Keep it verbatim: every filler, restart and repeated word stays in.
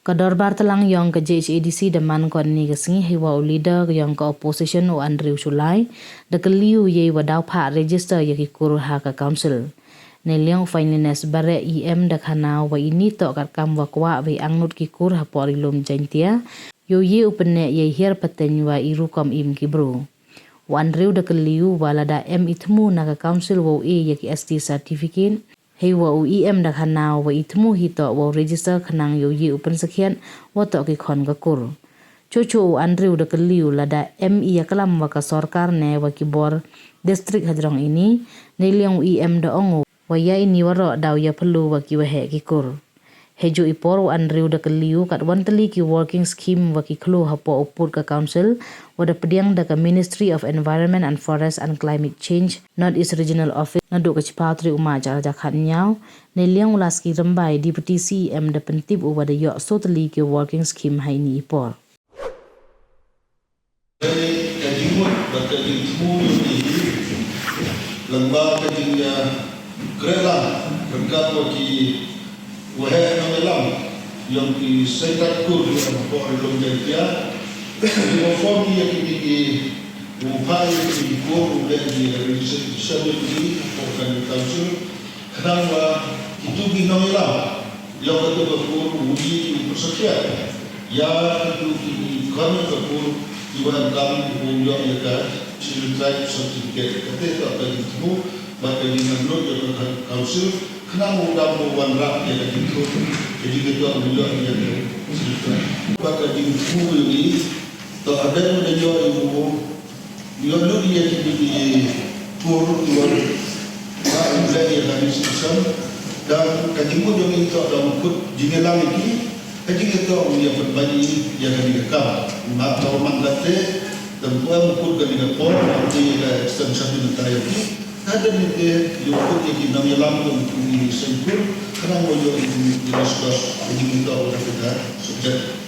Ka dorbar tlang yong ka J H A D C da man ko ini ka sngi heiwa u leader yong ka opposition u Andrew Shullai da kylli u yei wa daw phah register ya ki kur ha ka council. Neiliang u Finelyness Bareh, E M da khana u wa ini toh katkam wa kwah wei angnud ki kur hapoh Ri-loom Jaiñtia, yow ye u pynneh yei hiar pateiñ wa i rukom im ki bru. U Andrew da kylli u wa lada em i thmu na ka council wow e ya ki S T certificate, heiwa u E M da khana u wa i thmu hi toh wow register khnang yow ye u pynsakhiat wa toh ki khon ka kur. Choh choh u Andrew da kylli u lada em i yaklam wa ka sorkar ne wa ki bor district hajrong ini, neiliang u E M da ong u wa ya ini waroh daw ya phylla wa ki waheh ki kur. Heijooh i por u Andrew da kylli u katwan tylli ki working scheme wa ki khloo hapoh u pud ka council wa da pdiang da ka Ministry of Environment and Forest and Climate Change, North East Regional Office, naduh ka chiphaw tarik u March ar hajar khatñiaw. Neiliang u Lasky Rymbai, Deputy C E M, da pyntip u wa da yoh soo tylli ki working scheme ha ini i por. Ka jingmut bad ka jingthmu yong i, lyngba ka jingyakrehlang ryngkat wa ki waheh nongyalam yong ki seiñ rajkur yong hapoh Ri-loom Jaiñtia, ki wa form ya kini ki, u phah ya kini ki kur, u leh ki registration ya kini hapoh ka council, khnang wa kitu ki nongyalam yong katu ka kur u ye ki u pynsakhiat ya kitu ki khon ka kur ki wa emkaam u yoh ya ka Scheduled Tribe certificate. Kate toh ka jingthmu bad ka jingangnud yong ka council khnang u dam u wanrah ya ka jingthmu, ka jingtoh u yoh ya ka Scheduled Tribe. Bad ka jingthmu yong i, toh hadien u da yoh i u yoh lut ya kini ki kur, ki wa, wa u leh ya ka registration. Dang ka jingmut yong i toh dang kut jingyalang ya ki, ka jingtoh u ya pynbait i ya kani ka kam. Ma toh man kate, dang ko em kut kani ka por, dang te ya ka extension ni mynta ya ki. Hadien ni te yow kut ya ki nongyalam yong ki seiñ kur, khnang wa yoh i ki discuss ka jingtoh u ya ka subject.